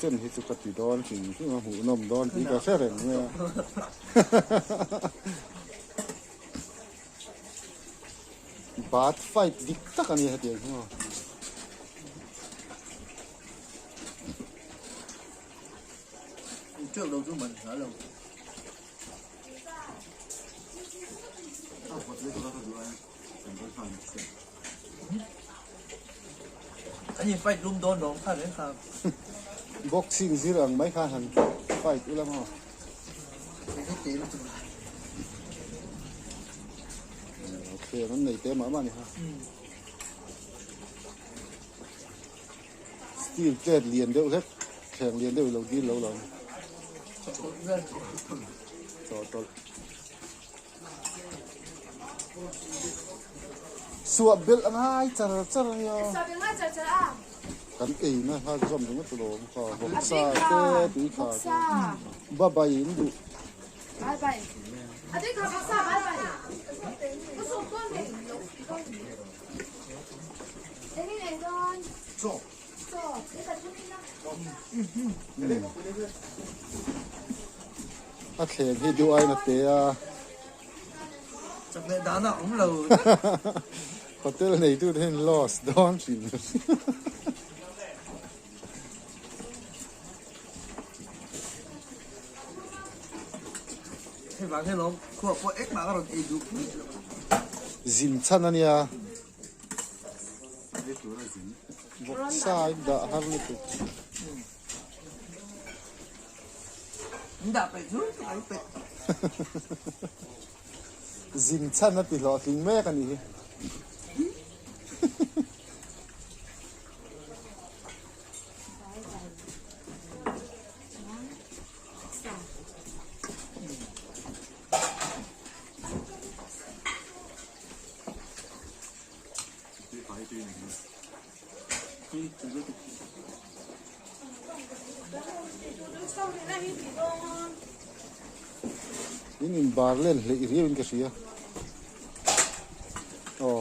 chen hi chu ka ti dawn hrim hrim a, hmuhnawm dawn tih ka hre reng mai a. Bat fight dik tak a ni hetiang hi maw. Teuh lo chu man hla lo. An in fight lum dawn lawm kha reng kha. Boxing zir ang mai khan han fight ula maw. Okay, an nei te mah mah ni ha. Steel plate lian deuh hlek, thleng lian deuh i lo dil lo lo. Chawhtawlh. Suah belh a ngai char char a nia. Kan ei na kha zawm ringawt chu lawm kha vawksa te tui kha te babai in duh. A thleng hi duh aiin a te a. Chak leh dan ah awm lo. Hotel neitu te hian loss dawn thin. Hei vang hian lawm khuah pawh engmah ka rawn ei duh pui lo. Zin chhan a nia. Vawksa in dah har lutuk. In dah peih chu ka lo peih. Zin chhan a ti hlawhtling mek a nih hi. In in bar len hleih riau in ka hria aw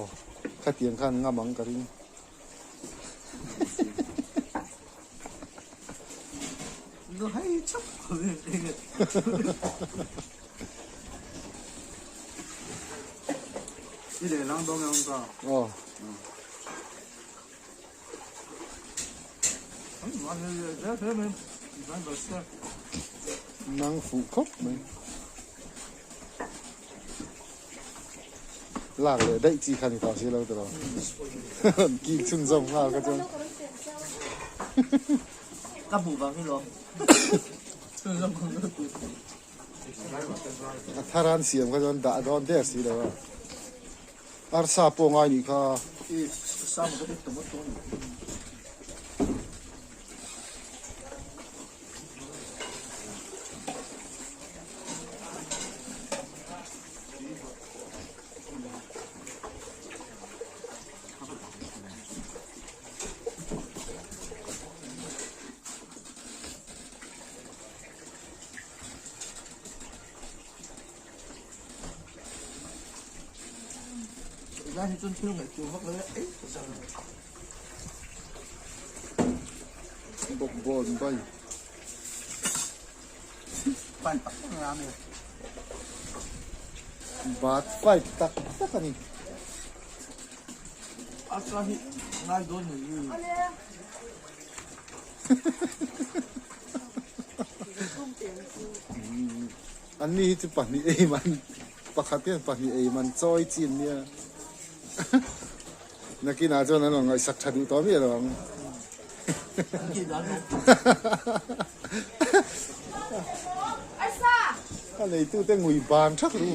khatiang khan ngam ang ka ring. Aw. Nang fuh khawp mai. Lak leh daih chi kha ni ta si lo tiraw. Kik chhunzawm nghal kha chuan. Ka hmuh vang hi lawm. Chhunzawm ang ka ti. A thar an siam kha chuan dah dawn der si lo a. Arsa pawh ngai nih kha. Bawkbawn bai. Bat fight tak tak a ni. An ni hi chu pahnih ei man pakhat hian pahnih ei man chawi chi an nia nakinah chuan an rawn ngaihsak tha duh tawh miah lo ang. A neitute ngui ban thak ru.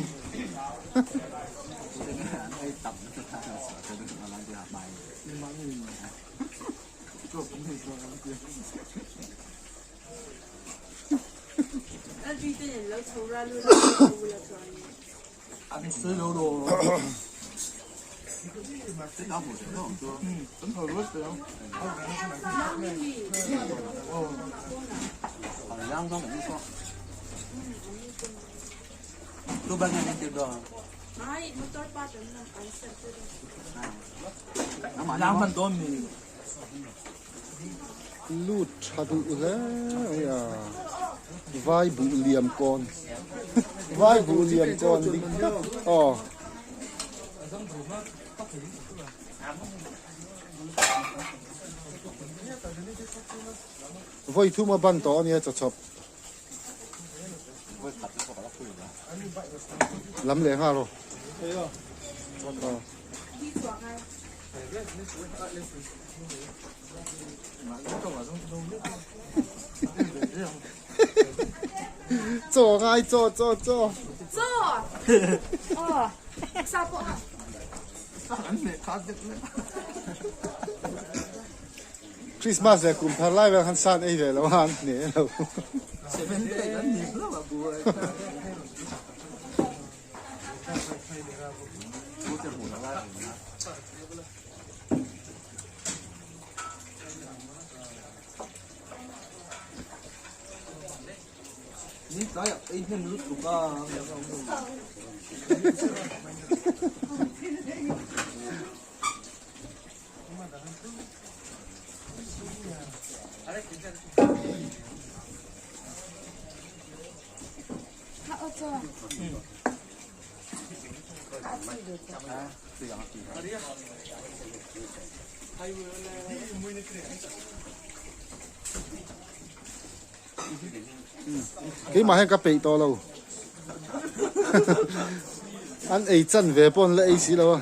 Lut tha duh hle mai a, vai buh liam kawn vai buh liam kawn dik tak aw. Vawi thum a ban tawh a nia chawchawp. Lam leh nghal aw. Aw. Chaw ngai chaw chaw chaw. Chaw. Aw. Sa pawh a. Christmas leh kum thar lai vel khan san ei ve lo a an hne lo. Keimah hian ka peih tawh lo. An ei chan ve pawh an la ei si lo a.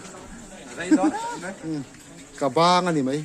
Ka bang a ni mai.